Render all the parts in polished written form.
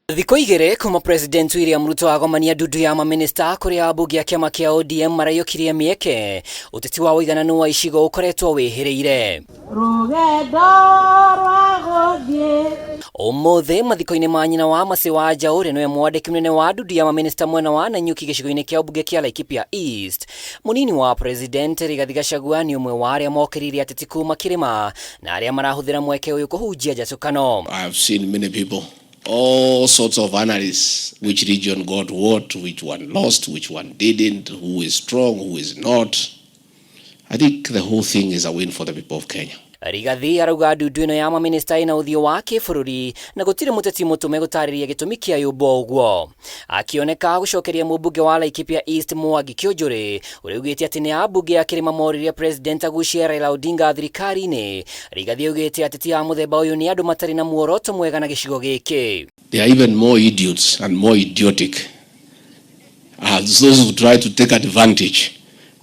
Thikũ 2 kuma President William Ruto agomania ndundu ya maminista kũrĩa ambunge a kĩama kĩa ODM maraiyũkirie mĩeke, ũteti wa ũigananu wa icigo ũkoretwo wĩhĩrĩire. Rũgendo rwa gũthiĩ. Ũmũthĩ mathiko-inĩ ma nyina wa Mercy Wanja ũrĩa nĩwe mwandĩki mũnene wa ndundu ya maminista mwena wa Nanyuki gĩcigo-inĩ kĩa ũmbunge kĩa Laikipia East, mũnini wa President Rigathi Gachagua nĩ ũmwe wa arĩa mokĩrĩire ateti kuma kĩrĩma na arĩa marahũthĩra mweke ũyũ kũhunjia njatũkano. I have seen many people, all sorts of analysts, which region got what, which one lost, which one didn't, who is strong, who is not. I think the whole thing is a win for the people of Kenya. Rigathi arauga ndundu ĩno ya maminista ĩna ũthiũ wa kĩbũrũri na gũtirĩ mũteti mũtũme gũtarĩria gĩtũmi kĩa yũmbwo ũguo. Akĩoneka gũcokeria mũmbunge wa Laikipia East Mwangi Kĩũnjũrĩ ũrĩa ugĩte atĩ nĩ ambunge a kĩrĩma moririe President agucie Raila Odinga thirikari-inĩ. Rigathi augĩte ateti a mũthemba ũyũ nĩ andũ matarĩ na muoroto mwega na gĩcigo gĩkĩ. They are even more idiots and more idiotic as those who try to take advantage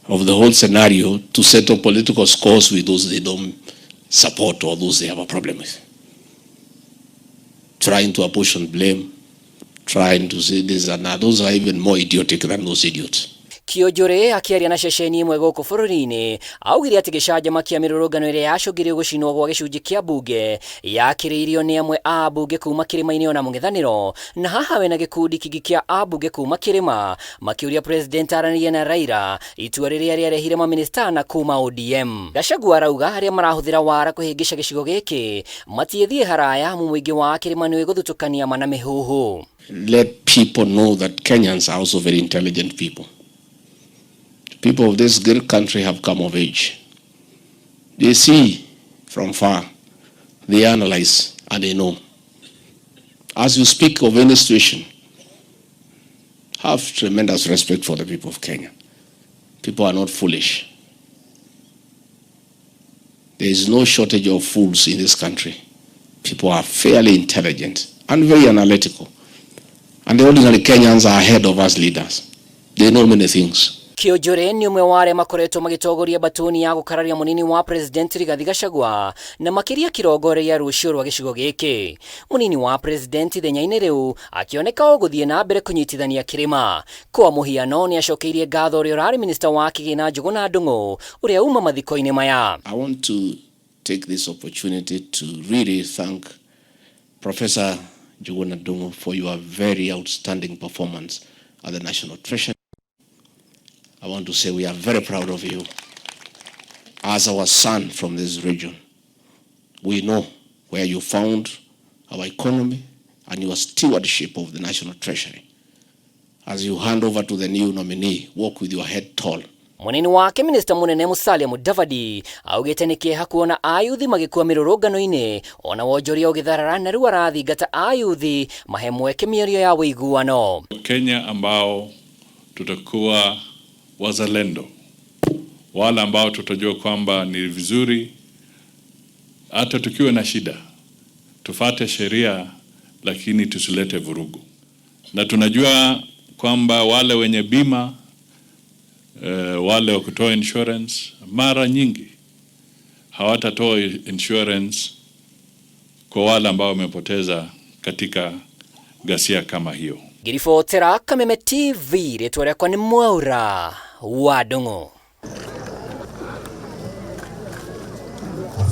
of the whole scenario to settle political scores with those they don't support or those they have a problem with. Trying to apportion blame, trying to say this and that, those are even more idiotic than those idiots. Kĩonjũrĩ akĩaria na ceceni ĩmwe gũkũ bũrũri-inĩ augire atĩ gĩcanjama kĩa mĩrũrũngano ĩrĩa yacũngĩrĩirie gũcinwo gwa gĩcunjĩ kĩa mbunge yakĩrĩirio nĩ amwe a ambunge kuma kĩrĩma-inĩ ona mũng'ethanĩro, na haha we na gĩkundi kĩngĩ kĩa ambunge kuma kĩrĩma makĩũria President aranĩrie na Raila itua rĩrĩa rĩarehire maminista na kuma ODM. Gachagua arauga arĩa marahũthĩra wara kũhĩngĩca gĩcigo gĩkĩ matiĩthiĩ haraya amu mũingĩ wa kĩrĩma nĩ gũthutũkania mana mĩhuhu. Let people know that Kenyans are also very intelligent people. People of this great country have come of age. They see from far, they analyze, and they know. As you speak of any situation, have tremendous respect for the people of Kenya. People are not foolish. There is no shortage of fools in this country. People are fairly intelligent and very analytical. And the ordinary Kenyans are ahead of us leaders. They know many things. Kĩonjũrĩ nĩ ũmwe wa arĩa makoretwo magĩtongoria mbatuni ya gũkararia mũnini wa President Rigathi Gachagua na makĩria kĩrongoreria rũciũ rwa gĩcigo gĩkĩ. Mũnini wa President ithenya-inĩ rĩu akĩoneka o gũthiĩ na mbere kũnyitithania kĩrĩma. Kwa mũhiano nĩ acokeirie ngatho ũrĩa ũrarĩ minista wa kĩgĩna Njũgũna Ndung'u ũrĩa uma mathiko-inĩ maya. I want to take this opportunity to really thank Professor Njuguna Ndung'u for your very outstanding performance at the National Treasury. I want to say we are very proud of you as our son from this region. We know where you found our economy and your stewardship of the National Treasury. As you hand over to the new nominee, walk with your head tall. Mũnini wake minista mũnene Musalia Mudavadi augĩte nĩ kĩeha kuona ayuthi magĩkua mĩrũrũngano-inĩ ona wonjoria ũgĩtharara na rĩu arathingata ayuthi mahe mweke mĩario ya ũiguano. Kenya ambao tutakuwa wazalendo, wale ambao tutajua kwamba ni vizuri hata tukiwa na shida tufate sheria, lakini tusilete vurugu, na tunajua kwamba wale wenye bima wale wa kutoa insurance mara nyingi hawatatoa insurance kwa wale ambao wamepoteza katika ghasia kama hiyo. Ngĩribotera Kameme TV, rĩtwa rĩakwa nĩ Mwaura wa Ndung'u.